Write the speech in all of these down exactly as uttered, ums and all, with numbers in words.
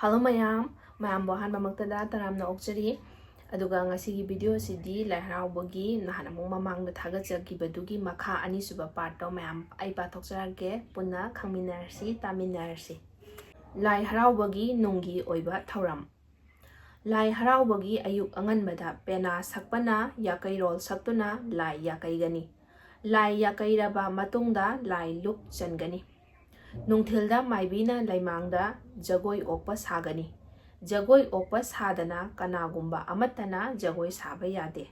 Hello ꯃꯌꯥꯝ, ꯃꯌꯥꯝꯕꯨ ꯑꯍꯥꯟꯕꯃꯛꯇꯗ ꯇꯔꯥꯝꯅ ꯑꯣꯛꯆꯔꯤ꯫ ꯑꯗꯨꯒ ꯉꯁꯤꯒꯤ video ꯑꯁꯤꯗꯤ ꯂꯥꯏ ꯍꯔꯥꯎꯕꯒꯤ ꯅꯍꯥꯟ ꯑꯃꯨꯛ ꯃꯃꯥꯡꯗ ꯊꯥꯒꯠꯆꯈꯤꯕꯗꯨꯒꯤ ꯃꯈꯥ ꯑꯅꯤꯁꯨꯕ part ꯇꯣ ꯃꯌꯥꯝ ꯑꯩ ꯄꯥꯊꯣꯛꯆꯔꯛꯀꯦ, ꯄꯨꯟꯅ ꯈꯪꯃꯤꯟꯅꯔꯁꯤ, ꯇꯥꯃꯤꯟꯅꯔꯁꯤ꯫ ꯂꯥꯏ ꯍꯔꯥꯎꯕꯒꯤ ꯅꯨꯡꯒꯤ ꯑꯣꯏꯕ ꯊꯧꯔꯝ꯫ ꯂꯥꯏ ꯍꯔꯥꯎꯕꯒꯤ ꯑꯌꯨꯛ ꯑꯉꯟꯕꯗ ꯄꯦꯅꯥ ꯁꯛꯄꯅ ꯌꯥꯀꯩꯔꯣꯜ ꯁꯛꯇꯨꯅ ꯂꯥꯏ ꯌꯥꯀꯩꯒꯅꯤ꯫ ꯂꯥꯏ ꯌꯥꯀꯩꯔꯕ ꯃꯇꯨꯡꯗ ꯂꯥꯏ ꯂꯨꯞ ꯆꯟꯒꯅꯤ꯫ ꯅꯨꯡꯊꯤꯜꯗ ꯃꯥꯏꯕꯤꯅ ꯂꯩꯃꯥꯡꯗ ꯖꯒꯣꯏ ꯑꯣꯛꯄ ꯁꯥꯒꯅꯤ꯫ ꯖꯒꯣꯏ ꯑꯣꯛꯄ ꯁꯥꯗꯅ ꯀꯅꯥꯒꯨꯝꯕ ꯑꯃꯠꯇꯅ ꯖꯒꯣꯏ ꯁꯥꯕ ꯌꯥꯗꯦ꯫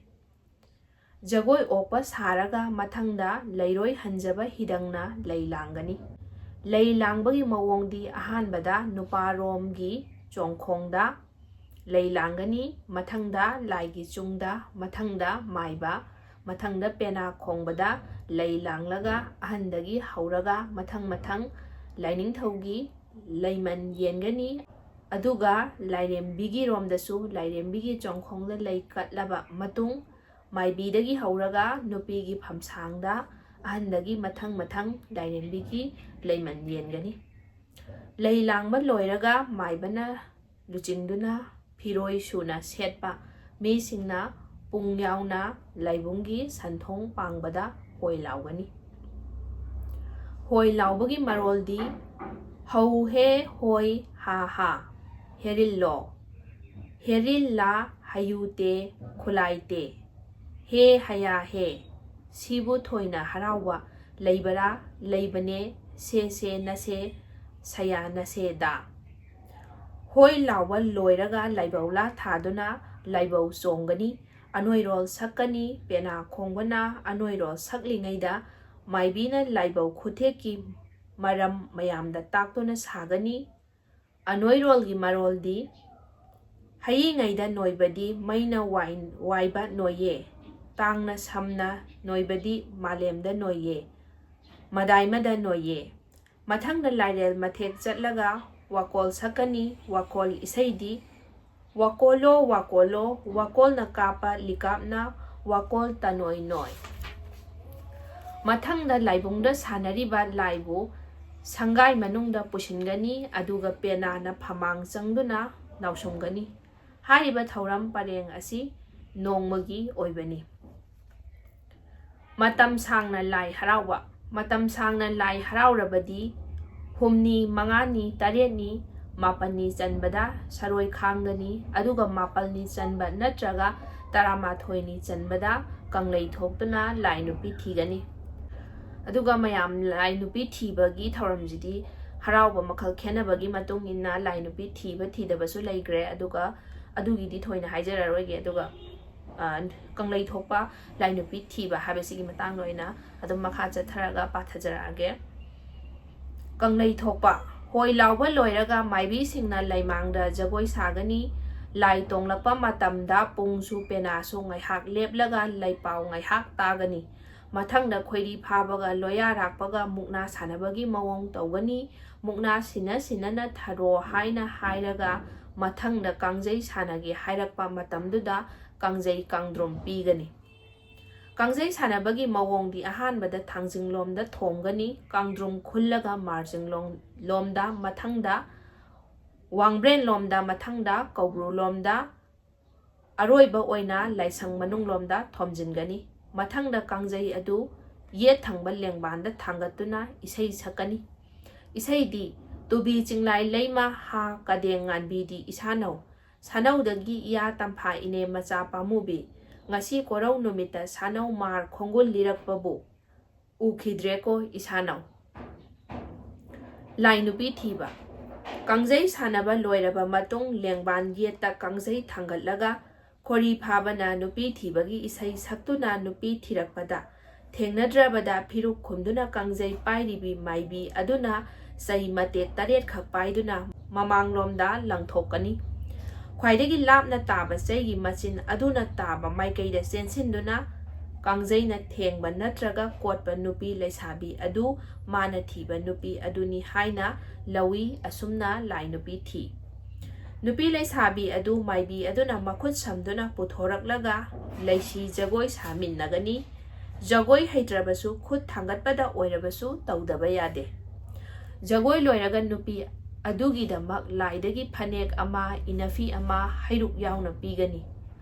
ꯖꯒꯣꯏ ꯑꯣꯛꯄ ꯁꯥꯔꯒ ꯃꯊꯪꯗ ꯂꯩꯔꯣꯏ ꯍꯟꯖꯕ ꯍꯤꯗꯪꯅ ꯂꯩ ꯂꯥꯡꯒꯅꯤ꯫ ꯂꯩ ꯂꯥꯡꯕꯒꯤ ꯃꯑꯣꯡꯗꯤ ꯑꯍꯥꯟꯕꯗ ꯅꯨꯄꯥꯔꯣꯝꯒꯤ ꯆꯣꯡꯈꯣꯡꯗ ꯂꯩ ꯂꯥꯡꯒꯅꯤ, ꯃꯊꯪꯗ ꯂꯥꯏꯒꯤ ꯆꯨꯡꯗ, ꯃꯊꯪꯗ ꯃꯥꯏꯕ, ꯃꯊꯪꯗ ꯄꯦꯅꯥ ꯈꯣꯡꯕꯗ ꯂꯩ ꯂꯥꯡꯂꯒ ꯑꯍꯟꯗꯒꯤ ꯍꯧꯔꯒ ꯃꯊꯪ ꯃꯊꯪ ꯂꯥꯏꯅꯤꯡꯊꯧꯒꯤ ꯂꯩꯃꯟ ꯌꯦꯟꯒꯅꯤ꯫ ꯑꯗꯨꯒ ꯂꯥꯏꯔꯦꯝꯕꯤꯒꯤ ꯔꯣꯝꯗꯁꯨ ꯂꯥꯏꯔꯦꯝꯕꯤꯒꯤ ꯆꯣꯡꯈꯣꯡꯗ ꯂꯩ ꯀꯠꯂꯕ ꯃꯇꯨꯡ ꯃꯥꯏꯕꯤꯗꯒꯤ ꯍꯧꯔꯒ ꯅꯨꯄꯤꯒꯤ ꯐꯝꯁꯥꯡꯗ ꯑꯍꯟꯗꯒꯤ ꯃꯊꯪ ꯃꯊꯪ ꯂꯥꯏꯔꯦꯝꯕꯤꯒꯤ ꯂꯩꯃꯟ ꯌꯦꯟꯒꯅꯤ꯫ ꯂꯩ ꯂꯥꯡꯕ ꯂꯣꯏꯔꯒ ꯃꯥꯏꯕꯅ ꯂꯨꯆꯤꯡꯗꯨꯅ ꯐꯤꯔꯣꯏ ꯁꯨꯅ ꯁꯦꯠꯄ ꯃꯤꯁꯤꯡꯅ ꯄꯨꯡ ꯌꯥꯎꯅ ꯂꯥꯏꯕꯨꯡꯒꯤ ꯁꯟꯊꯣꯡ ꯄꯥꯡꯕꯗ ꯍꯣꯏ ꯂꯥꯎꯒꯅꯤ꯫ ꯍꯣꯏ ꯂꯥꯎꯕꯒꯤ ꯃꯔꯣꯜꯗꯤ, ꯍꯧ ꯍꯦ ꯍꯣꯏ ꯍꯥ ꯍꯥ, ꯍꯦꯔꯤꯜꯂꯣ, ꯍꯦꯔꯤꯜꯂꯥ ꯍꯌꯨ ꯇꯦ ꯈꯨꯂꯥꯏ ꯇꯦ, ꯍꯦ ꯍꯌꯥ ꯍꯦ, ꯁꯤꯕꯨ ꯊꯣꯏꯅ ꯍꯔꯥꯎꯕ ꯂꯩꯕꯔꯥ? ꯂꯩꯕꯅꯦ, ꯁꯦ ꯁꯦ ꯅꯁꯦ, ꯁꯌꯥ ꯅꯁꯦ ꯗꯥ꯫ ꯍꯣꯏ ꯂꯥꯎꯕ ꯂꯣꯏꯔꯒ ꯂꯥꯏꯕꯧꯂꯥ ꯊꯥꯗꯨꯅ ꯂꯥꯏꯕꯧ ꯆꯣꯡꯒꯅꯤ꯫ ꯑꯅꯣꯏꯔꯣꯜ ꯁꯛꯀꯅꯤ꯫ ꯄꯦꯅꯥ ꯈꯣꯡꯕꯅ ꯑꯅꯣꯏꯔꯣꯜ ꯁꯛꯂꯤꯉꯩꯗ ꯃꯥꯏꯕꯤꯅ ꯂꯥꯏꯕꯧ ꯈꯨꯊꯦꯛꯀꯤ ꯃꯔꯝ ꯃꯌꯥꯝꯗ ꯇꯥꯛꯇꯨꯅ ꯁꯥꯒꯅꯤ꯫ ꯑꯅꯣꯏꯔꯣꯜꯒꯤ ꯃꯔꯣꯜꯗꯤ, ꯍꯌꯤꯉꯩꯗ ꯅꯣꯏꯕꯗꯤ ꯃꯩꯅ ꯋꯥꯏ-, ꯋꯥꯏꯕ ꯅꯣꯏꯌꯦ, ꯇꯥꯡꯅ ꯁꯝꯅ ꯅꯣꯏꯕꯗꯤ ꯃꯥꯂꯦꯝꯗ ꯅꯣꯏꯌꯦ, ꯃꯗꯥꯏꯃꯗ ꯅꯣꯏꯌꯦ꯫ ꯃꯊꯪꯗ ꯂꯥꯏꯔꯦꯜ ꯃꯊꯦꯛ ꯆꯠꯂꯒ ꯋꯥꯀꯣꯜ ꯁꯛꯀꯅꯤ꯫ ꯋꯥꯀꯣꯜ ꯏꯁꯩꯗꯤ, ꯋꯥꯀꯣꯜꯂꯣ, ꯋꯥꯀꯣꯜꯂꯣ, ꯋꯥꯀꯣꯜꯅ ꯀꯥꯞꯄ ꯂꯤꯀꯥꯞꯅ ꯋꯥꯀꯣꯜ ꯇꯅꯣꯏ ꯅꯣꯏ꯫ ꯃꯊꯪꯗ ꯂꯥꯏꯕꯨꯡꯗ ꯁꯥꯟꯅꯔꯤꯕ ꯂꯥꯏꯕꯨ ꯁꯪꯒꯥꯏ ꯃꯅꯨꯡꯗ ꯄꯨꯁꯤꯟꯒꯅꯤ, ꯑꯗꯨꯒ ꯄꯦꯅꯥꯅ ꯐꯃꯥꯡ ꯆꯪꯗꯨꯅ ꯅꯥꯎꯁꯨꯝꯒꯅꯤ꯫ ꯍꯥꯏꯔꯤꯕ ꯊꯧꯔꯝ ꯄꯔꯦꯡ ꯑꯁꯤ ꯅꯣꯡꯃꯒꯤ ꯑꯣꯏꯕꯅꯤ꯫ ꯃꯇꯝ ꯁꯥꯡꯅ ꯂꯥꯏ ꯍꯔꯥꯎꯕ꯫ ꯃꯇꯝ ꯁꯥꯡꯅ ꯂꯥꯏ ꯍꯔꯥꯎꯔꯕꯗꯤ ꯍꯨꯝꯅꯤ, ꯃꯉꯥꯅꯤ, ꯇꯔꯦꯠꯅꯤ, ꯃꯥꯄꯟꯅꯤ ꯆꯟꯕꯗ ꯁꯔꯣꯏ ꯈꯥꯡꯒꯅꯤ, ꯑꯗꯨꯒ ꯃꯥꯄꯜꯅꯤ ꯆꯟꯕ ꯅꯠꯇ꯭ꯔꯒ ꯇꯔꯥꯃꯥꯊꯣꯏꯅꯤ ꯆꯟꯕꯗ ꯀꯪꯂꯩ ꯊꯣꯛꯇꯨꯅ ꯂꯥꯏ ꯅꯨꯄꯤ ꯊꯤꯒꯅꯤ꯫ ꯑꯗꯨꯒ ꯃꯌꯥꯝ, ꯂꯥꯏ ꯅꯨꯄꯤ ꯊꯤꯕꯒꯤ ꯊꯧꯔꯝꯁꯤꯗꯤ ꯍꯔꯥꯎꯕ ꯃꯈꯜ ꯈꯦꯠꯅꯕꯒꯤ ꯃꯇꯨꯡ ꯏꯟꯅ ꯂꯥꯏ ꯅꯨꯄꯤ ꯊꯤꯕ ꯊꯤꯗꯕꯁꯨ ꯂꯩꯈ꯭ꯔꯦ꯫ ꯑꯗꯨꯒ ꯑꯗꯨꯒꯤꯗꯤ ꯊꯣꯏꯅ ꯍꯥꯏꯖꯔꯔꯣꯏꯒꯦ꯫ ꯑꯗꯨꯒ, ꯑ, ꯀꯪꯂꯩ ꯊꯣꯛꯄ ꯂꯥꯏ ꯅꯨꯄꯤ ꯊꯤꯕ ꯍꯥꯏꯕꯁꯤꯒꯤ ꯃꯇꯥꯡꯗ ꯑꯣꯏꯅ ꯑꯗꯨꯝ ꯃꯈꯥ ꯆꯠꯊꯔꯒ ꯄꯥꯊꯖꯔꯛꯑꯒꯦ꯫ ꯀꯪꯂꯩ ꯊꯣꯛꯄ꯫ ꯍꯣꯏ ꯂꯥꯎꯕ ꯂꯣꯏꯔꯒ ꯃꯥꯏꯕꯤꯁꯤꯡꯅ ꯂꯩꯃꯥꯡꯗ ꯖꯒꯣꯏ ꯁꯥꯒꯅꯤ꯫ ꯂꯥꯏ ꯇꯣꯡꯂꯛꯄ ꯃꯇꯝꯗ ꯄꯨꯡꯁꯨ ꯄꯦꯅꯥꯁꯨ ꯉꯥꯏꯍꯥꯛ ꯂꯦꯞꯂꯒ ꯂꯩꯄꯥꯎ ꯉꯥꯏꯍꯥꯛ ꯇꯥꯒꯅꯤ꯫ ꯃꯊꯪꯗ ꯈꯣꯏꯔꯤ ꯐꯥꯕꯒ ꯂꯣꯌꯥ ꯔꯥꯛꯄꯒ ꯃꯨꯛꯅꯥ ꯁꯥꯟꯅꯕꯒꯤ ꯃꯑꯣꯡ ꯇꯧꯒꯅꯤ꯫ ꯃꯨꯛꯅꯥ ꯁꯤꯟꯅ ꯁꯤꯟꯅꯅ ꯊꯔꯣ ꯍꯥꯏꯅ ꯍꯥꯏꯔꯒ ꯃꯊꯪꯗ ꯀꯥꯡꯖꯩ ꯁꯥꯟꯅꯒꯦ ꯍꯥꯏꯔꯛꯄ ꯃꯇꯝꯗꯨꯗ ꯀꯥꯡꯖꯩ ꯀꯥꯡꯗ꯭ꯔꯨꯝ ꯄꯤꯒꯅꯤ꯫ ꯀꯥꯡꯖꯩ ꯁꯥꯟꯅꯕꯒꯤ ꯃꯑꯣꯡꯗꯤ ꯑꯍꯥꯟꯕꯗ ꯊꯥꯡꯖꯤꯡꯂꯣꯝꯗ ꯊꯣꯝꯒꯅꯤ, ꯀꯥꯡꯗ꯭ꯔꯨꯝ ꯈꯨꯜꯂꯒ ꯃꯥꯔꯖꯤꯡꯂꯣꯝ-, ꯂꯣꯝꯗ, ꯃꯊꯪꯗ ꯋꯥꯡꯕ꯭ꯔꯦꯟꯂꯣꯝꯗ, ꯃꯊꯪꯗ ꯀꯧꯕ꯭ꯔꯨꯂꯣꯝꯗ, ꯑꯔꯣꯏꯕ ꯑꯣꯏꯅ ꯂꯥꯏꯁꯪ ꯃꯅꯨꯡꯂꯣꯝꯗ ꯊꯣꯝꯖꯤꯟꯒꯅꯤ꯫ ꯃꯊꯪꯗ ꯀꯥꯡꯖꯩ ꯑꯗꯨ ꯌꯦꯠ ꯊꯪꯕ ꯂꯦꯡꯕꯥꯟꯗ ꯊꯥꯡꯒꯠꯇꯨꯅ ꯏꯁꯩ ꯁꯛꯀꯅꯤ꯫ ꯏꯁꯩꯗꯤ, "ꯇꯨꯕꯤ ꯆꯤꯡꯂꯥꯏ ꯂꯩꯃ ꯍꯥ ꯀꯗꯦꯡ ꯉꯥꯟꯕꯤꯗꯤ ꯏꯁꯥꯅꯧ, ꯁꯥꯅꯧꯗꯒꯤ ꯏꯌꯥ ꯇꯝꯐꯥ ꯏꯅꯦ ꯃꯆꯥ ꯄꯥꯝꯃꯨꯕꯤ, ꯉꯁꯤ ꯀꯣꯔꯧ ꯅꯨꯃꯤꯠꯇ ꯁꯥꯅꯧ ꯃꯥꯔ ꯈꯣꯡꯒꯨꯜ ꯂꯤꯔꯛꯄꯕꯨ ꯎꯈꯤꯗ꯭ꯔꯦꯀꯣ ꯏꯁꯥꯅꯧ"꯫ ꯂꯥꯏ ꯅꯨꯄꯤ ꯊꯤꯕ꯫ ꯀꯥꯡꯖꯩ ꯁꯥꯟꯅꯕ ꯂꯣꯏꯔꯕ ꯃꯇꯨꯡ ꯂꯦꯡꯕꯥꯟ ꯌꯦꯠꯇ ꯀꯥꯡꯖꯩ ꯊꯥꯡꯒꯠꯂꯒ ꯈꯣꯔꯤ ꯐꯥꯕꯅ ꯅꯨꯄꯤ ꯊꯤꯕꯒꯤ ꯏꯁꯩ ꯁꯛꯇꯨꯅ ꯅꯨꯄꯤ ꯊꯤꯔꯛꯄꯗ ꯊꯦꯡꯅꯗ꯭ꯔꯕꯗ ꯐꯤꯔꯨꯛ ꯈꯨꯝꯗꯨꯅ ꯀꯥꯡꯖꯩ ꯄꯥꯏꯔꯤꯕꯤ ꯃꯥꯏꯕꯤ ꯑꯗꯨꯅ ꯆꯩ ꯃꯇꯦꯛ ꯇꯔꯦꯠꯈꯛ ꯄꯥꯏꯗꯨꯅ ꯃꯃꯥꯡꯂꯣꯝꯗ ꯂꯪꯊꯣꯛꯀꯅꯤ꯫ ꯈ꯭ꯋꯥꯏꯗꯒꯤ ꯂꯥꯞꯅ ꯇꯥꯕ ꯆꯩꯒꯤ ꯃꯆꯤꯟ ꯑꯗꯨꯅ ꯇꯥꯕ ꯃꯥꯏꯀꯩꯗ ꯆꯦꯟꯁꯤꯟꯗꯨꯅ ꯀꯥꯡꯖꯩꯅ ꯊꯦꯡꯕ ꯅꯠꯇ꯭ꯔꯒ ꯀꯣꯠꯄ ꯅꯨꯄꯤ ꯂꯩꯁꯥꯕꯤ ꯑꯗꯨ ꯃꯥꯅ ꯊꯤꯕ ꯅꯨꯄꯤ ꯑꯗꯨꯅꯤ ꯍꯥꯏꯅ ꯂꯧꯏ꯫ ꯑꯁꯨꯝꯅ ꯂꯥꯏ ꯅꯨꯄꯤ ꯊꯤ꯫ ꯅꯨꯄꯤ ꯂꯩꯁꯥꯕꯤ ꯑꯗꯨ ꯃꯥꯏꯕꯤ ꯑꯗꯨꯅ ꯃꯈꯨꯠ ꯁꯝꯗꯨꯅ ꯄꯨꯊꯣꯔꯛꯂꯒ ꯂꯩꯁꯤ ꯖꯒꯣꯏ ꯁꯥꯃꯤꯟꯅꯒꯅꯤ꯫ ꯖꯒꯣꯏ ꯍꯩꯇ꯭ꯔꯕꯁꯨ ꯈꯨꯠ ꯊꯥꯡꯒꯠꯄꯗ ꯑꯣꯏꯔꯕꯁꯨ ꯇꯧꯗꯕ ꯌꯥꯗꯦ꯫ ꯖꯒꯣꯏ ꯂꯣꯏꯔꯒ ꯅꯨꯄꯤ ꯑꯗꯨꯒꯤꯗꯃꯛ ꯂꯥꯏꯗꯒꯤ ꯐꯅꯦꯛ ꯑꯃ, ꯏꯅꯐꯤ ꯑꯃ, ꯍꯩꯔꯨꯛ ꯌꯥꯎꯅ ꯄꯤꯒꯅꯤ꯫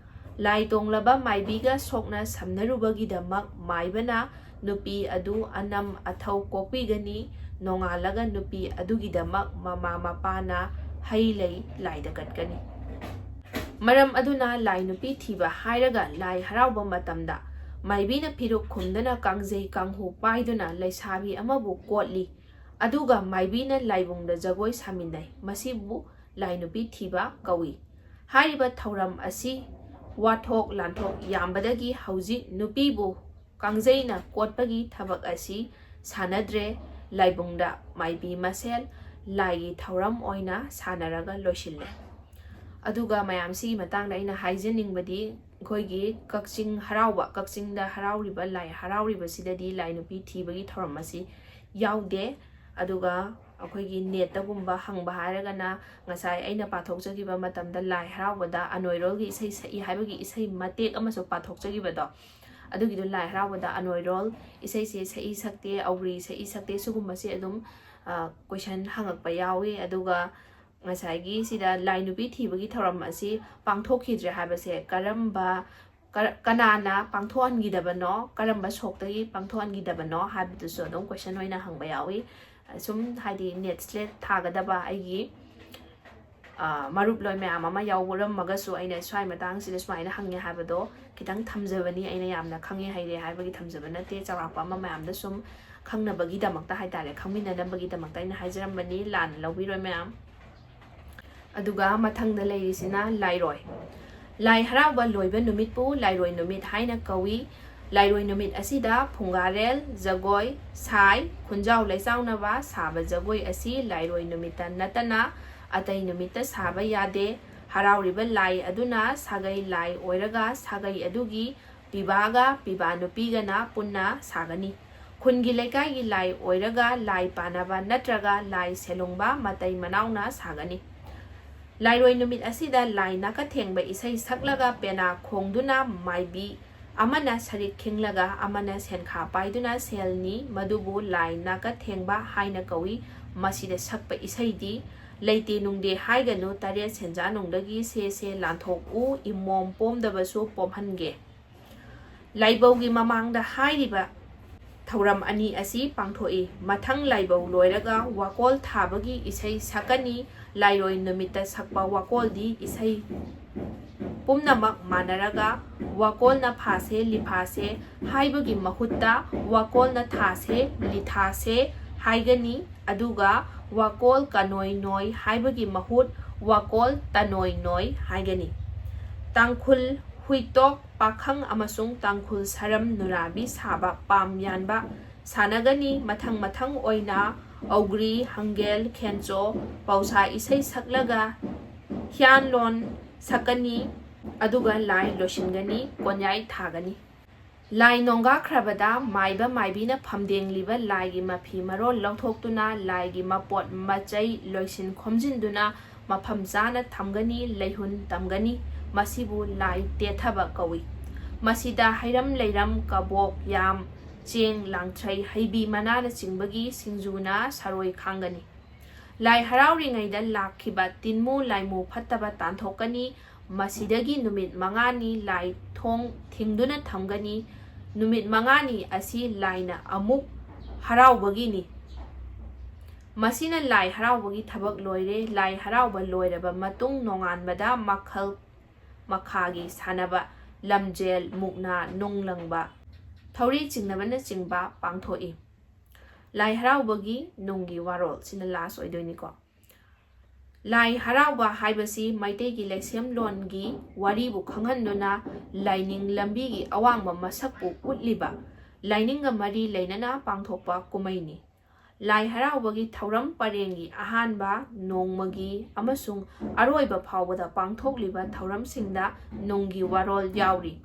ꯂꯥꯏ ꯇꯣꯡꯂꯕ ꯃꯥꯏꯕꯤꯒ ꯁꯣꯛꯅ ꯁꯝꯅꯔꯨꯕꯒꯤꯗꯃꯛ ꯃꯥꯏꯕꯅ ꯅꯨꯄꯤ ꯑꯗꯨ ꯑꯅꯝ ꯑꯊꯧ ꯀꯣꯛꯄꯤꯒꯅꯤ꯫ ꯅꯣꯡꯉꯥꯜꯂꯒ ꯅꯨꯄꯤ ꯑꯗꯨꯒꯤꯗꯃꯛ ꯃꯃꯥ ꯃꯄꯥꯅ ꯍꯩ ꯂꯩ ꯂꯥꯏꯗ ꯀꯠꯀꯅꯤ꯫ ꯃꯔꯝ ꯑꯗꯨꯅ ꯂꯥꯏ ꯅꯨꯄꯤ ꯊꯤꯕ ꯍꯥꯏꯔꯒ ꯂꯥꯏ ꯍꯔꯥꯎꯕ ꯃꯇꯝꯗ ꯃꯥꯏꯕꯤꯅ ꯐꯤꯔꯨꯛ ꯈꯨꯝꯗꯨꯅ ꯀꯥꯡꯖꯩ ꯀꯥꯡꯍꯨ ꯄꯥꯏꯗꯨꯅ ꯂꯩꯁꯥꯕꯤ ꯑꯃꯕꯨ ꯀꯣꯠꯂꯤ꯫ ꯑꯗꯨꯒ ꯃꯥꯏꯕꯤꯅ ꯂꯥꯏꯕꯨꯡꯗ ꯖꯒꯣꯏ ꯁꯥꯃꯤꯟꯅꯩ꯫ ꯃꯁꯤꯕꯨ ꯂꯥꯏ ꯅꯨꯄꯤ ꯊꯤꯕ ꯀꯧꯏ꯫ ꯍꯥꯏꯔꯤꯕ ꯊꯧꯔꯝ ꯑꯁꯤ ꯋꯥꯊꯣꯛ ꯂꯥꯟꯊꯣꯛ ꯌꯥꯝꯕꯗꯒꯤ ꯍꯧꯖꯤꯛ ꯅꯨꯄꯤꯕꯨ ꯀꯥꯡꯖꯩꯅ ꯀꯣꯠꯄꯒꯤ ꯊꯕꯛ ꯑꯁꯤ ꯁꯥꯟꯅꯗ꯭ꯔꯦ꯫ ꯂꯥꯏꯕꯨꯡꯗ ꯃꯥꯏꯕꯤ ꯃꯁꯦꯜ ꯂꯥꯏꯒꯤ ꯊꯧꯔꯝ ꯑꯣꯏꯅ ꯁꯥꯟꯅꯔꯒ ꯂꯣꯏꯁꯤꯜꯂꯦ꯫ ꯑꯗꯨꯒ ꯃꯌꯥꯝꯁꯤꯒꯤ ꯃꯇꯥꯡꯗ ꯑꯩꯅ ꯍꯥꯏꯖꯅꯤꯡꯕꯗꯤ, ꯑꯩꯈꯣꯏꯒꯤ ꯀꯛꯆꯤꯡ ꯍꯔꯥꯎꯕ, ꯀꯛꯆꯤꯡꯗ ꯍꯔꯥꯎꯔꯤꯕ ꯂꯥꯏ ꯍꯔꯥꯎꯔꯤꯕꯁꯤꯗꯗꯤ ꯂꯥꯏ ꯅꯨꯄꯤ ꯊꯤꯕꯒꯤ ꯊꯧꯔꯝ ꯑꯁꯤ ꯌꯥꯎꯗꯦ꯫ ꯑꯗꯨꯒ ꯑꯩꯈꯣꯏꯒꯤ ꯅꯦꯠꯇꯒꯨꯝꯕ ꯍꯪꯕ ꯍꯥꯏꯔꯒꯅ, ꯉꯁꯥꯏ ꯑꯩꯅ ꯄꯥꯊꯣꯛꯆꯈꯤꯕ ꯃꯇꯝꯗ ꯂꯥꯏ ꯍꯔꯥꯎꯕꯗ ꯑꯅꯣꯏꯔꯣꯜꯒꯤ ꯏꯁꯩ ꯁꯛꯏ ꯍꯥꯏꯕꯒꯤ ꯏꯁꯩ ꯃꯇꯦꯛ ꯑꯃꯁꯨ ꯄꯥꯊꯣꯛꯆꯈꯤꯕꯗꯣ, ꯑꯗꯨꯒꯤꯗꯣ ꯂꯥꯏ ꯍꯔꯥꯎꯕꯗ ꯑꯅꯣꯏꯔꯣꯜ ꯏꯁꯩꯁꯦ ꯁꯛꯏ ꯁꯛꯇꯦ, ꯑꯧꯒ꯭ꯔꯤ ꯁꯛꯏ ꯁꯛꯇꯦ, ꯁꯤꯒꯨꯝꯕꯁꯦ ꯑꯗꯨꯝ, ꯑ, ꯀꯣꯏꯁꯟ ꯍꯪꯉꯛꯄ ꯌꯥꯎꯏ꯫ ꯑꯗꯨꯒ ꯉꯁꯥꯏꯒꯤ ꯁꯤꯗ ꯂꯥꯏ ꯅꯨꯄꯤ ꯊꯤꯕꯒꯤ ꯊꯧꯔꯝ ꯑꯁꯤ ꯄꯥꯡꯊꯣꯛꯈꯤꯗ꯭ꯔꯦ ꯍꯥꯏꯕꯁꯦ ꯀꯔꯝꯕ, ꯀꯔ-, ꯀꯅꯥꯅ ꯄꯥꯡꯊꯣꯛꯍꯟꯈꯤꯗꯕꯅꯣ, ꯀꯔꯝꯕ ꯁꯣꯛꯇꯒꯤ ꯄꯥꯡꯊꯣꯛꯍꯟꯈꯤꯗꯕꯅꯣ ꯍꯥꯏꯕꯗꯨꯁꯨ ꯑꯗꯨꯝ ꯀꯣꯏꯁꯟ ꯑꯣꯏꯅ ꯍꯪꯕ ꯌꯥꯎꯏ꯫ ꯁꯨꯝ ꯍꯥꯏꯗꯤ ꯅꯦꯠ ꯁ꯭ꯂꯦꯠ ꯊꯥꯒꯗꯕ ꯑꯩꯒꯤ, ꯑ, ꯃꯔꯨꯞ ꯂꯣꯏ ꯃꯌꯥꯝ ꯑꯃ ꯌꯥꯎꯔꯝꯃꯒꯁꯨ ꯑꯩꯅ ꯁ꯭ꯋꯥꯏ ꯃꯇꯥꯡꯁꯤꯗ ꯁꯨꯃꯥꯏꯅ ꯍꯪꯉꯦ ꯍꯥꯏꯕꯗꯣ ꯈꯤꯇꯪ ꯊꯝꯖꯕꯅꯤ꯫ ꯑꯩꯅ ꯌꯥꯝꯅ ꯈꯪꯉꯦ ꯍꯩꯔꯦ ꯍꯥꯏꯕꯒꯤ ꯊꯝꯖꯕ ꯅꯠꯇꯦ, ꯆꯥꯎꯔꯥꯛꯄ ꯑꯃ ꯃꯌꯥꯝꯗ ꯁꯨꯝ ꯈꯪꯅꯕꯒꯤꯗꯃꯛꯇ ꯍꯥꯏꯇꯥꯔꯦ, ꯈꯪꯃꯤꯟꯅꯅꯕꯒꯤꯗꯃꯛꯇ ꯑꯩꯅ ꯍꯥꯏꯖꯔꯝꯕꯅꯤ, ꯂꯥꯟꯅ ꯂꯧꯕꯤꯔꯣꯏ ꯃꯌꯥꯝ꯫ ꯑꯗꯨꯒ ꯃꯊꯪꯗ ꯂꯩꯔꯤꯁꯤꯅ ꯂꯥꯏꯔꯣꯏ꯫ ꯂꯥꯏ ꯍꯔꯥꯎꯕ ꯂꯣꯏꯕ ꯅꯨꯃꯤꯠꯄꯨ ꯂꯥꯏꯔꯣꯏ ꯅꯨꯃꯤꯠ ꯍꯥꯏꯅ ꯀꯧꯏ꯫ ꯂꯥꯏꯔꯣꯏ ꯅꯨꯃꯤꯠ ꯑꯁꯤꯗ ꯐꯨꯡꯒꯥꯔꯦꯜ, ꯖꯒꯣꯏ, ꯁꯥꯏ, ꯈꯨꯟꯖꯥꯎ ꯂꯩꯆꯥꯎꯅꯕ ꯁꯥꯕ ꯖꯒꯣꯏ ꯑꯁꯤ ꯂꯥꯏꯔꯣꯏ ꯅꯨꯃꯤꯠꯇ ꯅꯠꯇꯅ ꯑꯇꯩ ꯅꯨꯃꯤꯠꯇ ꯁꯥꯕ ꯌꯥꯗꯦ꯫ ꯍꯔꯥꯎꯔꯤꯕ ꯂꯥꯏ ꯑꯗꯨꯅ ꯁꯥꯒꯩ ꯂꯥꯏ ꯑꯣꯏꯔꯒ ꯁꯥꯒꯩ ꯑꯗꯨꯒꯤ ꯄꯤꯕꯥꯒ ꯄꯤꯕꯥ ꯅꯨꯄꯤꯒꯅ ꯄꯨꯟꯅ ꯁꯥꯒꯅꯤ꯫ ꯈꯨꯟꯒꯤ ꯂꯩꯀꯥꯏꯒꯤ ꯂꯥꯏ ꯑꯣꯏꯔꯒ ꯂꯥꯏ ꯄꯥꯟꯅꯕ ꯅꯠꯇ꯭ꯔꯒ ꯂꯥꯏ ꯁꯦꯂꯨꯡꯕ ꯃꯇꯩ ꯃꯅꯥꯎꯅ ꯁꯥꯒꯅꯤ꯫ ꯂꯥꯏꯔꯣꯏ ꯅꯨꯃꯤꯠ ꯑꯁꯤꯗ ꯂꯥꯏ ꯅꯥꯀꯊꯦꯡꯕ ꯏꯁꯩ ꯁꯛꯂꯒ ꯄꯦꯅꯥ ꯈꯣꯡꯗꯨꯅ ꯃꯥꯏꯕꯤ ꯑꯃꯅ ꯁꯔꯤꯛ ꯈꯤꯡꯂꯒ ꯑꯃꯅ ꯁꯦꯟꯈꯥ ꯄꯥꯏꯗꯨꯅ ꯁꯦꯜꯅꯤ, ꯃꯗꯨꯕꯨ ꯂꯥꯏ ꯅꯥꯀꯊꯦꯡꯕ ꯍꯥꯏꯅ ꯀꯧꯏ꯫ ꯃꯁꯤꯗ ꯁꯛꯄ ꯏꯁꯩꯗꯤ "ꯂꯩꯇꯦ ꯅꯨꯡꯗꯦ ꯍꯥꯏꯒꯅꯨ, ꯇꯔꯦꯠ ꯁꯦꯟꯖꯥꯅꯨꯡꯗꯒꯤ ꯁꯦ ꯁꯦ ꯂꯥꯟꯊꯣꯛꯎ, ꯏꯃꯣꯝ ꯄꯣꯝꯗꯕꯁꯨ ꯄꯣꯝꯍꯟꯒꯦ"꯫ ꯂꯥꯏꯕꯧꯒꯤ ꯃꯃꯥꯡꯗ ꯍꯥꯏꯔꯤꯕ ꯊꯧꯔꯝ ꯑꯅꯤ ꯑꯁꯤ ꯄꯥꯡꯊꯣꯛꯏ꯫ ꯃꯊꯪ ꯂꯥꯏꯕꯧ ꯂꯣꯏꯔꯒ ꯋꯥꯀꯣꯜ ꯊꯥꯕꯒꯤ ꯏꯁꯩ ꯁꯛꯀꯅꯤ꯫ ꯂꯥꯏꯔꯣꯏ ꯅꯨꯃꯤꯠꯇ ꯁꯛꯄ ꯋꯥꯀꯣꯜꯗꯤ ꯏꯁꯩ ꯄꯨꯝꯅꯃꯛ ꯃꯥꯟꯅꯔꯒ "ꯋꯥꯀꯣꯜꯅ ꯐꯥꯁꯦ ꯂꯤꯐꯥꯁꯦ" ꯍꯥꯏꯕꯒꯤ ꯃꯍꯨꯠꯇ "ꯋꯥꯀꯣꯜꯅ ꯊꯥꯁꯦ ꯂꯤꯊꯥꯁꯦ" ꯍꯥꯏꯒꯅꯤ꯫ ꯑꯗꯨꯒ "ꯋꯥꯀꯣꯜ ꯀꯅꯣꯏ ꯅꯣꯏ" ꯍꯥꯏꯕꯒꯤ ꯃꯍꯨꯠ "ꯋꯥꯀꯣꯜ ꯇꯅꯣꯏ ꯅꯣꯏ" ꯍꯥꯏꯒꯅꯤ꯫ ꯇꯥꯡꯈꯨꯜ ꯍꯨꯏꯇꯣꯛ ꯄꯥꯈꯪ ꯑꯃꯁꯨꯡ ꯇꯥꯡꯈꯨꯜ ꯁꯔꯝ ꯅꯨꯔꯥꯕꯤ ꯁꯥꯕ ꯄꯥꯝ ꯌꯥꯟꯕ ꯁꯥꯟꯅꯒꯅꯤ꯫ ꯃꯊꯪ ꯃꯊꯪ ꯑꯣꯏꯅ ꯑꯧꯒ꯭ꯔꯤ, ꯍꯪꯒꯦꯜ, ꯈꯦꯟꯆꯣ, ꯄꯧꯁꯥ ꯏꯁꯩ ꯁꯛꯂꯒ ꯍꯤꯌꯥꯟꯂꯣꯟ ꯁꯛꯀꯅꯤ꯫ ꯑꯗꯨꯒ ꯂꯥꯏ ꯂꯣꯏꯁꯤꯟꯒꯅꯤ, ꯀꯣꯟꯌꯥꯏ ꯊꯥꯒꯅꯤ꯫ ꯂꯥꯏ ꯅꯣꯡꯒꯥꯈ꯭ꯔꯕꯗ ꯃꯥꯏꯕ ꯃꯥꯏꯕꯤꯅ ꯐꯝꯗꯦꯡꯂꯤꯕ ꯂꯥꯏꯒꯤ ꯃꯐꯤ ꯃꯔꯣꯜ ꯂꯧꯊꯣꯛꯇꯨꯅ ꯂꯥꯏꯒꯤ ꯃꯄꯣꯠ ꯃꯆꯩ ꯂꯣꯏꯁꯤꯟ ꯈꯣꯝꯖꯤꯟꯗꯨꯅ ꯃꯐꯝ ꯆꯥꯅ ꯊꯝꯒꯅꯤ, ꯂꯩꯍꯨꯟ ꯇꯝꯒꯅꯤ꯫ ꯃꯁꯤꯕꯨ ꯂꯥꯏ ꯇꯦꯊꯕ ꯀꯧꯏ꯫ ꯃꯁꯤꯗ ꯍꯩꯔꯝ ꯂꯩꯔꯝ, ꯀꯕꯣꯛ, ꯌꯥꯝ, ꯆꯦꯡ, ꯂꯥꯡꯊ꯭ꯔꯩ, ꯍꯩꯕꯤ ꯃꯅꯥꯅꯆꯤꯡꯕꯒꯤ ꯁꯤꯡꯖꯨꯅ ꯁꯔꯣꯏ ꯈꯥꯡꯒꯅꯤ꯫ ꯂꯥꯏ ꯍꯔꯥꯎꯔꯤꯉꯩꯗ ꯂꯥꯛꯈꯤꯕ ꯇꯤꯟꯃꯨ ꯂꯥꯏꯃꯨ ꯐꯠꯇꯕ ꯇꯥꯟꯊꯣꯛꯀꯅꯤ꯫ ꯃꯁꯤꯗꯒꯤ ꯅꯨꯃꯤꯠ ꯃꯉꯥꯅꯤ ꯂꯥꯏ ꯊꯣꯡ ꯊꯤꯡꯗꯨꯅ ꯊꯝꯒꯅꯤ꯫ ꯅꯨꯃꯤꯠ ꯃꯉꯥꯅꯤ ꯑꯁꯤ ꯂꯥꯏꯅ ꯑꯃꯨꯛ ꯍꯔꯥꯎꯕꯒꯤꯅꯤ꯫ ꯃꯁꯤꯅ ꯂꯥꯏ ꯍꯔꯥꯎꯕꯒꯤ ꯊꯕꯛ ꯂꯣꯏꯔꯦ꯫ ꯂꯥꯏ ꯍꯔꯥꯎꯕ ꯂꯣꯏꯔꯕ ꯃꯇꯨꯡ ꯅꯣꯡꯉꯥꯟꯕꯗ ꯃꯈꯜ ꯃꯈꯥꯒꯤ ꯁꯥꯟꯅꯕ, ꯂꯝꯖꯦꯜ, ꯃꯨꯛꯅꯥ, ꯅꯨꯡ ꯂꯪꯕ, ꯊꯧꯔꯤ ꯆꯤꯡꯅꯕꯅꯆꯤꯡꯕ ꯄꯥꯡꯊꯣꯛꯏ꯫ ꯂꯥꯏ ꯍꯔꯥꯎꯕꯒꯤ ꯅꯨꯡꯒꯤ ꯋꯥꯔꯣꯜ, ꯁꯤꯅ ꯂꯥꯁ ꯑꯣꯏꯗꯣꯏꯅꯤꯀꯣ꯫ ꯂꯥꯏ ꯍꯔꯥꯎꯕ ꯍꯥꯏꯕꯁꯤ ꯃꯩꯇꯩꯒꯤ ꯂꯩꯁꯦꯝꯂꯣꯟꯒꯤ ꯋꯥꯔꯤꯕꯨ ꯈꯪꯍꯟꯗꯨꯅ ꯂꯥꯏꯅꯤꯡ ꯂꯝꯕꯤꯒꯤ ꯑꯋꯥꯡꯕ ꯃꯁꯛꯄꯨ ꯎꯠꯂꯤꯕ, ꯂꯥꯏꯅꯤꯡꯒ ꯃꯔꯤ ꯂꯩꯅꯅ ꯄꯥꯡꯊꯣꯛꯄ ꯀꯨꯝꯃꯩꯅꯤ꯫ ꯂꯥꯏ ꯍꯔꯥꯎꯕꯒꯤ ꯊꯧꯔꯝ ꯄꯔꯦꯡꯒꯤ ꯑꯍꯥꯟꯕ, ꯅꯣꯡꯃꯒꯤ ꯑꯃꯁꯨꯡ ꯑꯔꯣꯏꯕ ꯐꯥꯎꯕꯗ ꯄꯥꯡꯊꯣꯛꯂꯤꯕ ꯊꯧꯔꯝꯁꯤꯡꯗ ꯅꯨꯡꯒꯤ ꯋꯥꯔꯣꯜ ꯌꯥꯎꯔꯤ꯫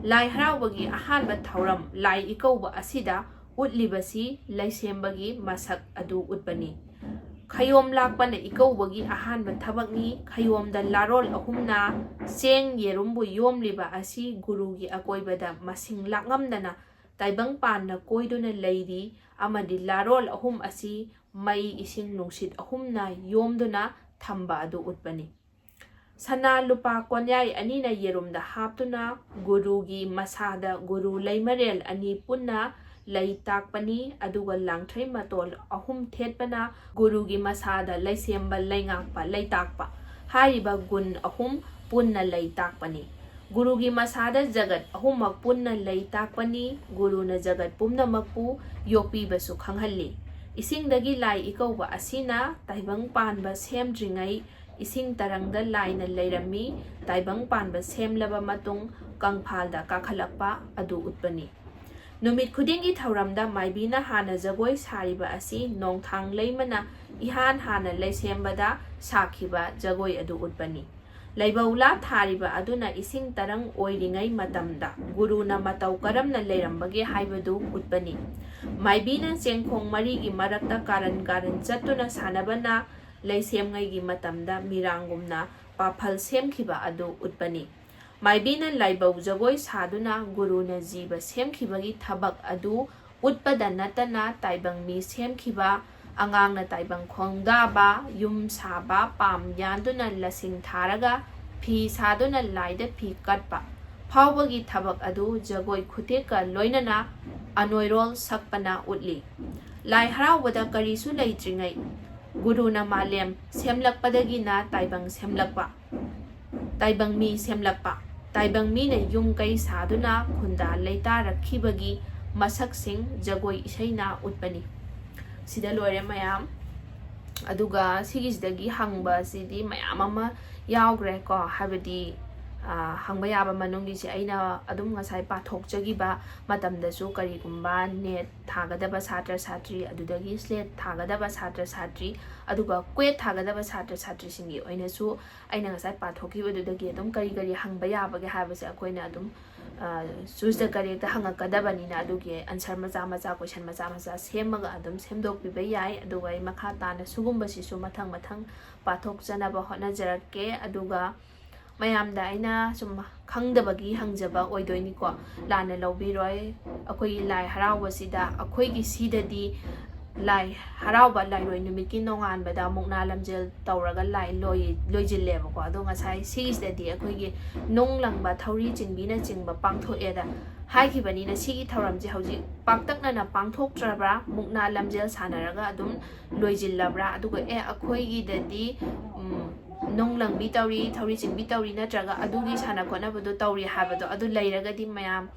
ꯂꯥꯏ ꯍꯔꯥꯎꯕꯒꯤ ꯑꯍꯥꯟꯕ ꯊꯧꯔꯝ ꯂꯥꯏ ꯏꯀꯧꯕ ꯑꯁꯤꯗ ꯎꯠꯂꯤꯕꯁꯤ ꯂꯩꯁꯦꯝꯕꯒꯤ ꯃꯁꯛ ꯑꯗꯨ ꯎꯠꯄꯅꯤ꯫ ꯈꯌꯣꯝ ꯂꯥꯛꯄꯅ ꯏꯀꯧꯕꯒꯤ ꯑꯍꯥꯟꯕ ꯊꯕꯛꯅꯤ꯫ ꯈꯌꯣꯝꯗ ꯂꯥꯔꯣꯜ ꯑꯍꯨꯝꯅ ꯆꯦꯡ ꯌꯦꯔꯨꯝꯕꯨ ꯌꯣꯝꯂꯤꯕ ꯑꯁꯤ ꯒꯨꯔꯨꯒꯤ ꯑꯀꯣꯏꯕꯗ ꯃꯁꯤꯡ ꯂꯥꯛꯉꯝꯗꯅ ꯇꯥꯏꯕꯪ ꯄꯥꯟꯅ ꯀꯣꯏꯗꯨꯅ ꯂꯩꯔꯤ ꯑꯃꯗꯤ ꯂꯥꯔꯣꯜ ꯑꯍꯨꯝ ꯑꯁꯤ ꯃꯩ, ꯏꯁꯤꯡ, ꯅꯨꯡꯁꯤꯠ ꯑꯍꯨꯝꯅ ꯌꯣꯝꯗꯨꯅ ꯊꯝꯕ ꯑꯗꯨ ꯎꯠꯄꯅꯤ꯫ ꯁꯅꯥ ꯂꯨꯄꯥ ꯀꯣꯟꯌꯥꯏ ꯑꯅꯤꯅ ꯌꯦꯔꯨꯝꯗ ꯍꯥꯞꯇꯨꯅ ꯒꯨꯔꯨꯒꯤ ꯃꯁꯥꯗ ꯒꯨꯔꯨ ꯂꯩꯃꯔꯦꯜ ꯑꯅꯤ ꯄꯨꯟꯅ ꯂꯩ ꯇꯥꯛꯄꯅꯤ, ꯑꯗꯨꯒ ꯂꯥꯡꯊ꯭ꯔꯩ ꯃꯇꯣꯜ ꯑꯍꯨꯝ ꯊꯦꯠꯄꯅ ꯒꯨꯔꯨꯒꯤ ꯃꯁꯥꯗ ꯂꯩꯁꯦꯝꯕ, ꯂꯩꯉꯥꯛꯄ, ꯂꯩꯇꯥꯛꯄ ꯍꯥꯏꯔꯤꯕ ꯒꯨꯟ ꯑꯍꯨꯝ ꯄꯨꯟꯅ ꯂꯩ ꯇꯥꯛꯄꯅꯤ꯫ ꯒꯨꯔꯨꯒꯤ ꯃꯁꯥꯗ ꯖꯒꯠ ꯑꯍꯨꯝꯃꯛ ꯄꯨꯟꯅ ꯂꯩ ꯇꯥꯛꯄꯅꯤ꯫ ꯒꯨꯔꯨꯅ ꯖꯒꯠ ꯄꯨꯝꯅꯃꯛꯄꯨ ꯌꯣꯛꯄꯤꯕꯁꯨ ꯈꯪꯍꯜꯂꯤ꯫ ꯏꯁꯤꯡꯗꯒꯤ ꯂꯥꯏ ꯏꯀꯧꯕ ꯑꯁꯤꯅ ꯇꯥꯏꯕꯪ ꯄꯥꯟꯕ ꯁꯦꯝꯗ꯭ꯔꯤꯉꯩ ꯏꯁꯤꯡ ꯇꯔꯪꯗ ꯂꯥꯏꯅ ꯂꯩꯔꯝꯃꯤ꯫ ꯇꯥꯏꯕꯪ ꯄꯥꯟꯕ ꯁꯦꯝꯂꯕ ꯃꯇꯨꯡ ꯀꯪꯐꯥꯜꯗ ꯀꯥꯈꯠꯂꯛꯄ ꯑꯗꯨ ꯎꯠꯄꯅꯤ꯫ ꯅꯨꯃꯤꯠ ꯈꯨꯗꯤꯡꯒꯤ ꯊꯧꯔꯝꯗ ꯃꯥꯏꯕꯤꯅ ꯍꯥꯟꯅ ꯖꯒꯣꯏ ꯁꯥꯔꯤꯕ ꯑꯁꯤ ꯅꯣꯡꯊꯥꯡ ꯂꯩꯃꯅ ꯏꯍꯥꯟ ꯍꯥꯟꯅ ꯂꯩꯁꯦꯝꯕꯗ ꯁꯥꯈꯤꯕ ꯖꯒꯣꯏ ꯑꯗꯨ ꯎꯠꯄꯅꯤ꯫ ꯂꯩꯕꯧꯂꯥ ꯊꯥꯔꯤꯕ ꯑꯗꯨꯅ ꯏꯁꯤꯡ ꯇꯔꯪ ꯑꯣꯏꯔꯤꯉꯩ ꯃꯇꯝꯗ ꯒꯨꯔꯨꯅ ꯃꯇꯧ ꯀꯔꯝꯅ ꯂꯩꯔꯝꯕꯒꯦ ꯍꯥꯏꯕꯗꯨ ꯎꯠꯄꯅꯤ꯫ ꯃꯥꯏꯕꯤꯅ ꯆꯦꯡꯈꯣꯡ ꯃꯔꯤꯒꯤ ꯃꯔꯛꯇ ꯀꯥꯔꯟ ꯀꯥꯔꯟ ꯆꯠꯇꯨꯅ ꯁꯥꯟꯅꯕꯅ ꯂꯩꯁꯦꯝꯉꯩꯒꯤ ꯃꯇꯝꯗ ꯃꯤꯔꯥꯡꯒꯨꯝꯅ ꯄꯥꯐꯜ ꯁꯦꯝꯈꯤꯕ ꯑꯗꯨ ꯎꯠꯄꯅꯤ꯫ ꯃꯥꯏꯕꯤꯅ ꯂꯥꯏꯕꯧ ꯖꯒꯣꯏ ꯁꯥꯗꯨꯅ ꯒꯨꯔꯨꯅ ꯖꯤꯕ ꯁꯦꯝꯈꯤꯕꯒꯤ ꯊꯕꯛ ꯑꯗꯨ ꯎꯠꯄꯗ ꯅꯠꯇꯅ ꯇꯥꯏꯕꯪ ꯃꯤ ꯁꯦꯝꯈꯤꯕ, ꯑꯉꯥꯡꯅ ꯇꯥꯏꯕꯪ ꯈꯣꯡꯗꯥꯕ, ꯌꯨꯝ ꯁꯥꯕ, ꯄꯥꯝ ꯌꯥꯟꯗꯨꯅ ꯂꯁꯤꯡ ꯊꯥꯔꯒ ꯐꯤ ꯁꯥꯗꯨꯅ ꯂꯥꯏꯗ ꯐꯤ ꯀꯠꯄ ꯐꯥꯎꯕꯒꯤ ꯊꯕꯛ ꯑꯗꯨ ꯖꯒꯣꯏ ꯈꯨꯊꯦꯛꯀ ꯂꯣꯏꯅꯅ ꯑꯅꯣꯏꯔꯣꯜ ꯁꯛꯄꯅ ꯎꯠꯂꯤ꯫ ꯂꯥꯏ ꯍꯔꯥꯎꯕꯗ ꯀꯔꯤꯁꯨ ꯂꯩꯇ꯭ꯔꯤꯉꯩ ꯒꯨꯔꯨꯅ ꯃꯥꯂꯦꯝ ꯁꯦꯝꯂꯛꯄꯗꯒꯤꯅ ꯇꯥꯏꯕꯪ ꯁꯦꯝꯂꯛꯄ, ꯇꯥꯏꯕꯪ ꯃꯤ ꯁꯦꯝꯂꯛꯄ, ꯇꯥꯏꯕꯪ ꯃꯤꯅ ꯌꯨꯝ ꯀꯩ ꯁꯥꯗꯨꯅ ꯈꯨꯟꯗꯥ ꯂꯩꯇꯥꯔꯛꯈꯤꯕꯒꯤ ꯃꯁꯛꯁꯤꯡ ꯖꯒꯣꯏ ꯏꯁꯩꯅ ꯎꯠꯄꯅꯤ꯫ ꯁꯤꯗ ꯂꯣꯏꯔꯦ ꯃꯌꯥꯝ꯫ ꯑꯗꯨꯒ ꯁꯤꯒꯤꯁꯤꯗꯒꯤ ꯍꯪꯕ ꯑꯁꯤꯗꯤ ꯃꯌꯥꯝ ꯑꯃ ꯌꯥꯎꯈ꯭ꯔꯦ ꯀꯣ, ꯍꯥꯏꯕꯗꯤ, ꯑ, ꯍꯪꯕ ꯌꯥꯕ ꯃꯅꯨꯡꯒꯤꯁꯦ ꯑꯩꯅ ꯑꯗꯨꯝ ꯉꯁꯥꯏ ꯄꯥꯊꯣꯛꯆꯈꯤꯕ ꯃꯇꯝꯗꯁꯨ ꯀꯔꯤꯒꯨꯝꯕ ꯅꯦꯠ ꯊꯥꯒꯗꯕ ꯁꯥꯇ꯭ꯔ ꯁꯥꯇ꯭ꯔꯤ, ꯑꯗꯨꯗꯒꯤ ꯁ꯭ꯂꯦꯠ ꯊꯥꯒꯗꯕ ꯁꯥꯇ꯭ꯔ ꯁꯥꯇ꯭ꯔꯤ, ꯑꯗꯨꯒ ꯀ꯭ꯋꯦꯠ ꯊꯥꯒꯗꯕ ꯁꯥꯇ꯭ꯔ ꯁꯥꯇ꯭ꯔꯤꯁꯤꯡꯒꯤ ꯑꯣꯏꯅꯁꯨ ꯑꯩꯅ ꯉꯁꯥꯏ ꯄꯥꯊꯣꯛꯈꯤꯕꯗꯨꯗꯒꯤ ꯑꯗꯨꯝ ꯀꯔꯤ ꯀꯔꯤ ꯍꯪꯕ ꯌꯥꯕꯒꯦ ꯍꯥꯏꯕꯁꯦ ꯑꯩꯈꯣꯏꯅ ꯑꯗꯨꯝ, ꯑ, ꯆꯨꯁꯇ ꯀꯔꯦꯛꯇ ꯍꯪꯉꯛꯀꯗꯕꯅꯤꯅ ꯑꯗꯨꯒꯤ ꯑꯟꯁꯔ ꯃꯆꯥ ꯃꯆꯥ, ꯀꯣꯏꯁꯟ ꯃꯆꯥ ꯃꯆꯥ ꯁꯦꯝꯃꯒ ꯑꯗꯨꯝ ꯁꯦꯝꯗꯣꯛꯄꯤꯕ ꯌꯥꯏ꯫ ꯑꯗꯨꯒ ꯑꯩ ꯃꯈꯥ ꯇꯥꯅ ꯁꯤꯒꯨꯝꯕꯁꯤꯁꯨ ꯃꯊꯪ ꯃꯊꯪ ꯄꯥꯊꯣꯛꯆꯅꯕ ꯍꯣꯠꯅꯖꯔꯛꯀꯦ꯫ ꯑꯗꯨꯒ ꯃꯌꯥꯝꯗ ꯑꯩꯅ ꯁꯨꯝ ꯈꯪꯗꯕꯒꯤ ꯍꯪꯖꯕ ꯑꯣꯏꯗꯣꯏꯅꯤꯀꯣ, ꯂꯥꯟꯅ ꯂꯧꯕꯤꯔꯣꯏ꯫ ꯑꯩꯈꯣꯏꯒꯤ ꯂꯥꯏ ꯍꯔꯥꯎꯕꯁꯤꯗ ꯑꯩꯈꯣꯏꯒꯤ ꯁꯤꯗꯗꯤ ꯂꯥꯏ ꯍꯔꯥꯎꯕ ꯂꯥꯏꯔꯣꯏ ꯅꯨꯃꯤꯠꯀꯤ ꯅꯣꯡꯉꯥꯟꯕꯗ ꯃꯨꯛꯅꯥ ꯂꯝꯖꯦꯜ ꯇꯧꯔꯒ ꯂꯥꯏ ꯂꯣꯏ ꯂꯣꯏꯁꯤꯜꯂꯦꯕꯀꯣ꯫ ꯑꯗꯣ ꯉꯁꯥꯏ ꯁꯤꯒꯤꯁꯤꯗꯗꯤ ꯑꯩꯈꯣꯏꯒꯤ ꯅꯨꯡ ꯂꯪꯕ, ꯊꯧꯔꯤ ꯆꯤꯡꯕꯤꯅꯆꯤꯡꯕ ꯄꯥꯡꯊꯣꯛꯑꯦꯗ ꯍꯥꯏꯈꯤꯕꯅꯤꯅ, ꯁꯤꯒꯤ ꯊꯧꯔꯝꯁꯦ ꯍꯧꯖꯤꯛ ꯄꯥꯛꯇꯛꯅꯅ ꯄꯥꯡꯊꯣꯛꯇ꯭ꯔꯕ꯭ꯔꯥ, ꯃꯨꯛꯅꯥ ꯂꯝꯖꯦꯜ ꯁꯥꯟꯅꯔꯒ ꯑꯗꯨꯝ ꯂꯣꯏꯁꯤꯜꯂꯕ꯭ꯔꯥ? ꯑꯗꯨꯒ ꯑꯦ, ꯑꯩꯈꯣꯏꯒꯤꯗꯗꯤ ꯎꯝ, ꯅꯨꯡ ꯂꯪꯕꯤ ꯇꯧꯔꯤ, ꯊꯧꯔꯤ ꯆꯤꯡꯕꯤ ꯇꯧꯔꯤ, ꯅꯠꯇ꯭ꯔꯒ ꯑꯗꯨꯒꯤ ꯁꯥꯟꯅ ꯈꯣꯠꯅꯕꯗꯣ ꯇꯧꯔꯤ ꯍꯥꯏꯕꯗꯣ ꯑꯗꯨ ꯂꯩꯔꯒꯗꯤ ꯃꯌꯥꯝ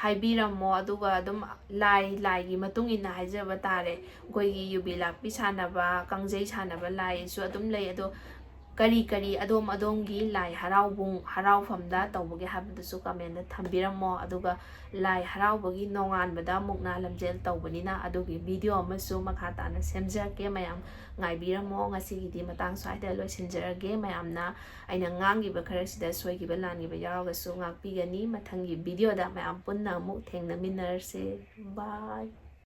ꯍꯥꯏꯕꯤꯔꯝꯃꯣ꯫ ꯑꯗꯨꯒ ꯑꯗꯨꯝ ꯂꯥꯏ ꯂꯥꯏꯒꯤ ꯃꯇꯨꯡ ꯏꯟꯅ ꯍꯥꯏꯖꯕ ꯇꯥꯔꯦ, ꯑꯩꯈꯣꯏꯒꯤ ꯌꯨꯕꯤ ꯂꯥꯛꯄꯤ ꯁꯥꯟꯅꯕ, ꯀꯥꯡꯖꯩ ꯁꯥꯟꯅꯕ ꯂꯥꯏꯁꯨ ꯑꯗꯨꯝ ꯂꯩ꯫ ꯑꯗꯣ ꯀꯔꯤ ꯀꯔꯤ ꯑꯗꯣꯝ ꯑꯗꯣꯝꯒꯤ ꯂꯥꯏ ꯍꯔꯥꯎꯕꯨꯡ ꯍꯔꯥꯎꯐꯝꯗ ꯇꯧꯕꯒꯦ ꯍꯥꯏꯕꯗꯨꯁꯨ ꯀꯃꯦꯟꯗ ꯊꯝꯕꯤꯔꯝꯃꯣ꯫ ꯑꯗꯨꯒ ꯂꯥꯏ ꯍꯔꯥꯎꯕꯒꯤ ꯅꯣꯡꯉꯥꯟꯕꯗ ꯃꯨꯛꯅꯥ ꯂꯝꯖꯦꯜ ꯇꯧꯕꯅꯤꯅ ꯑꯗꯨꯒꯤ ꯚꯤꯗꯤꯑꯣ ꯑꯃꯁꯨ ꯃꯈꯥ ꯇꯥꯅ ꯁꯦꯝꯖꯔꯛꯀꯦ꯫ ꯃꯌꯥꯝ ꯉꯥꯏꯕꯤꯔꯝꯃꯣ꯫ ꯉꯁꯤꯒꯤꯗꯤ ꯃꯇꯥꯡ ꯁ꯭ꯋꯥꯏꯗ ꯂꯣꯏꯁꯤꯟꯖꯔꯒꯦ꯫ ꯃꯌꯥꯝꯅ ꯑꯩꯅ ꯉꯥꯡꯈꯤꯕ ꯈꯔꯁꯤꯗ ꯁꯣꯏꯈꯤꯕ ꯂꯥꯟꯈꯤꯕ ꯌꯥꯎꯔꯒꯁꯨ ꯉꯥꯛꯄꯤꯒꯅꯤ꯫ ꯃꯊꯪꯒꯤ ꯚꯤꯗꯤꯑꯣꯗ ꯃꯌꯥꯝ ꯄꯨꯟꯅ ꯑꯃꯨꯛ ꯊꯦꯡꯅꯃꯤꯟꯅꯔꯁꯦ꯫ ꯕꯥꯏ꯫